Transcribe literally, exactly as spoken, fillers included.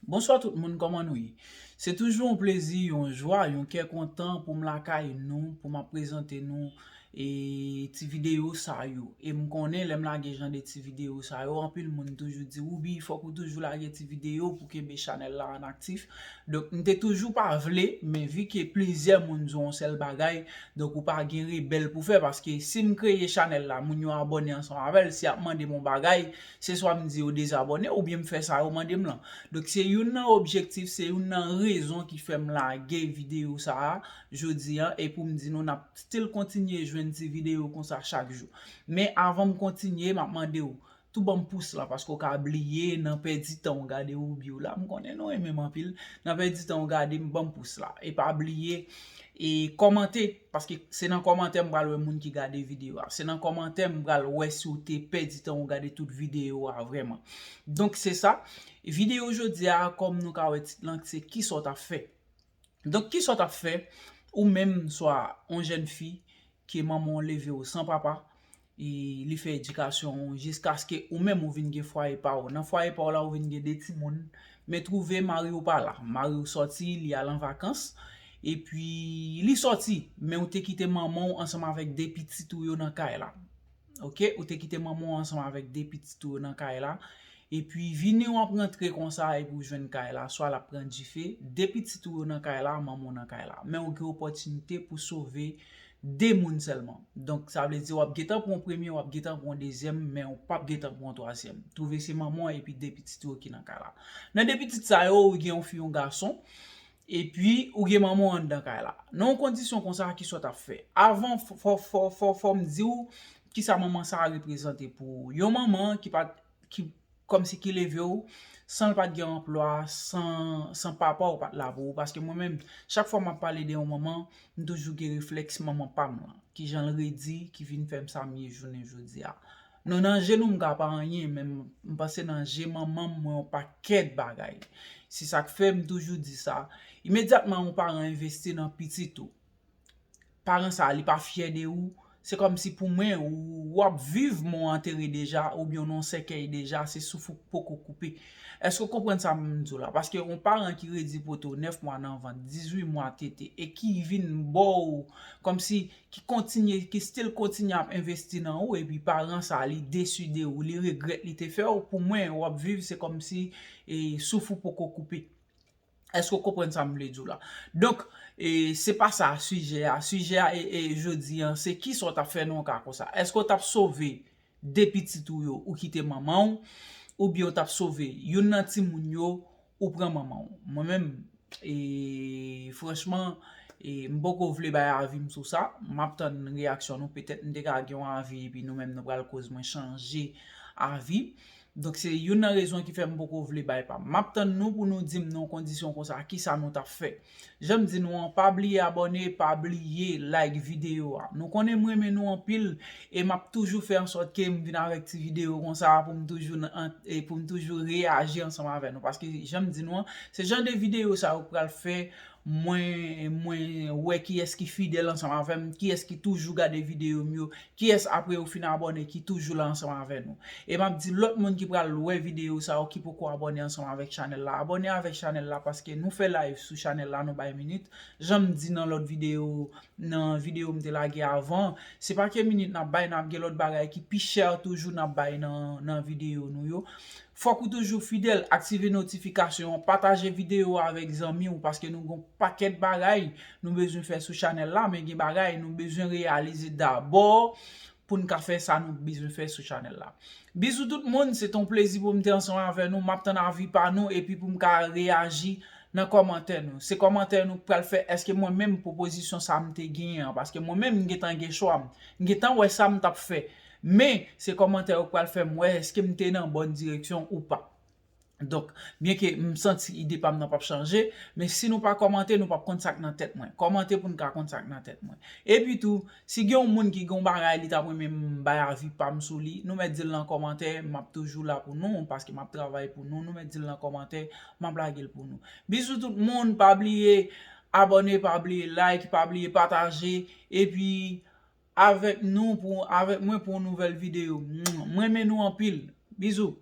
Bonswa tout moun, kòman nou ye? Se toujou yon plezi, yon jwa, yon kè kontan pou m lakay nou, pou m ap prezante nou e ti videyo sa yo. E m konnen lè m lage jan de ti videyo sa yo, anpil moun toujou di, Woubi, fòk ou toujou lage ti videyo pou kenbe chanèl la an aktif. Donk, m te toujou pa vle, men vi ke plizyè moun di yon sèl bagay, donk ou pa gen rebèl pou fè, paske si m kreye chanèl la, moun yo abòne ansanm avè l, si y ap mande m yon bagay, se swa m di yo dezabòne, oubyen m fè sa yo mande m lan. Donk, se youn nan objektif, se youn nan rezon ki fè m lage videyo sa a jodi a, e pou m di nou, n ap still kontinye jwenn ti videyo konsa chak jou. Men avan m kontinye, m ap mande w, tou ban m pous la, paske w ka bliye nan pèdi tan w gade Woubi w la. M konnen nou renmen m anpil. Nan pèdi tan w gade m, ban m pous la. E pa bliye, e kòmante, paske se nan kòmantè m pral wè moun ki gade videyo a. Se nan kòmantè m pral wè si w te pèdi tan w gade tout videyo a vrèman. Donk, se sa. Videyo jodi a, kòm nou ka wè tit lan, se kisa w t ap fè. Donk, kisa w t ap fè, ou menm, swa yon jèn fi, ke manman w leve w san papa, e li fè edikasyon w jiskaske ou menm ou vin gen fwaye pa w. Nan fwaye pa w la, ou vin gen de timoun, men twouve mari w pa la. Mari w sòti, li al an vakans, epi li sòti, men ou te kite manman w ansanm avèk de pitit ou yo nan kay la. Oke, ou te kite manman w ansanm avèk de pitit ou yo nan kay la. Epi vini w ap rantre konsa epi w jwenn kay la, swa l ap pran dife, de pitit ou yo nan kay la, manman w nan kay la. Men ou gen opòtinite pou sove de moun sèlman. Donk, sa vle di w ap gentan pran yon premye, w ap gentan pran yon dezyèm, men ou p ap gentan pran yon twazyèm. Twouve se manman w epi de pitit ou yo ki nan kay la. Nan de pitit sa yo, ou gen yon fi, yon gason, epi ou gen manman w anndan kay la. Nan yon kondisyon konsa, kisa w t ap fè? Avan, fò, fò, fò, fò, fò m di w kisa manman sa a reprezante pou ou. Yon manman ki pa, ki, kòmsi ki leve w, san l pa t gen anplwa, san, san papa ou pa t la pou ou. Paske mwen menm, chak fwa m ap pale de yon manman, m toujou gen reflèks manman pa m lan. Kijan l redi, ki vin fè m sa m ye jounen jodi a. Non, nan je nou m ka pa anyen, men m, m panse nan je manman m, mwen yon pakèt bagay. Se sa k fè m toujou di sa. Imedyatman yon paran envesti nan pitit ou, paran sa a, li pa fyè de ou, se kòmsi pou mwen, ou, w ap viv mò antere deja, oubyen w nan sèkèy deja, se souf ou k poko koupe. Èske w konprann sa m di w la? Paske yon paran ki redi pote w nèf mwa nan vant, dizuit mwa tete, e ki vin ba w, kòmsi ki kontinye, ki still kontinye ap envesti nan ou, epi paran sa a, li desi de ou, li regrèt li te fè w, pou mwen, w ap viv, se kòmsi, e, souf ou poko koupe. Èske w konprann sa m vle di w la? Donk, e, se pa sa sijè a. Sijè a, e, e, jodi a, se kisa w t ap fè nan yon ka konsa. Èske w t ap sove de pitit ou yo, ou kite manman w, oubyen w t ap sove youn nan timoun yo, ou pran manman w? Mwen menm, e, franchman, e, m poko vle bay avi m sou sa. M ap tann reyaksyon nou. Petèt m te ka gen yon avi, epi nou menm nou pral koz mwen chanje avi. Donk, se youn nan rezon ki fè m poko vle bay pa m. M ap tann nou pou nou di m nan yon kondisyon konsa, kisa nou t ap fè. Jan m di nou an, pa bliye abòne, pa bliye like videyo a. Nou konnen m renmen nou anpil, e m ap toujou fè an sòt ke m vin avèk ti videyo konsa pou m toujou nan, e pou m toujou reyaji ansanm avè nou. Paske, jan m di nou an, se jan de videyo sa yo k pral fè mwen, mwen wè kiyès ki fidèl ansanm avè m, kiyès ki toujou gade videyo m yo, kiyès apre yo fin abòne ki toujou la ansanm avè nou. E m ap di lòt moun ki pral wè videyo sa yo ki poko abòne ansanm avèk chanèl la, abòne avèk chanèl la paske nou fè live sou chanèl la, nou bay minit. Jan m di nan lòt videyo, nan videyo m te lage avan, se pa ke minit n ap bay, n ap gen lòt bagay ki pi chè toujou n ap bay nan, nan videyo nou yo. Fòk ou toujou fidèl, aktive notifikasyon an, pataje videyo a avèk zanmi w, paske nou gen yon pakèt bagay nou bezwen fè sou chanèl la, men gen bagay nou bezwen reyalize dabò pou n ka fè sa nou bezwen fè sou chanèl la. Bizou tout moun, se te yon plezi pou m te ansanm avè nou, m ap tann avi pa nou, epi pou m ka reyaji nan kòmantè nou. Se kòmantè nou k pral fè, èske mwen menm pwopozisyon sa m te genyen an, paske mwen menm m gentan gen chwa m, m gentan wè sa m t ap fè. Men, se kòmantè yo k pral fè m wè èske m te nan bòn direksyon ou pa. Donk, byenke m santi ide pa m nan p ap chanje, men si nou pa kòmante, nou p ap konn sa k nan tèt mwen. Kòmante pou n ka konn sa k nan tèt mwen. Epi tou, si gen yon moun ki gen yon bagay li t ap renmen m bay avi pa m sou li, nou mèt di l nan kòmantè, m ap toujou la pou nou, paske m ap travay pou nou, nou mèt di l nan kòmantè, m ap lage l pou nou. Bizou tout moun, pa bliye abòne, pa bliye like, pa bliye pataje, epi avèk nou pou, avèk mwen pou yon nouvèl videyo. Mwen renmen nou anpil. Bizou.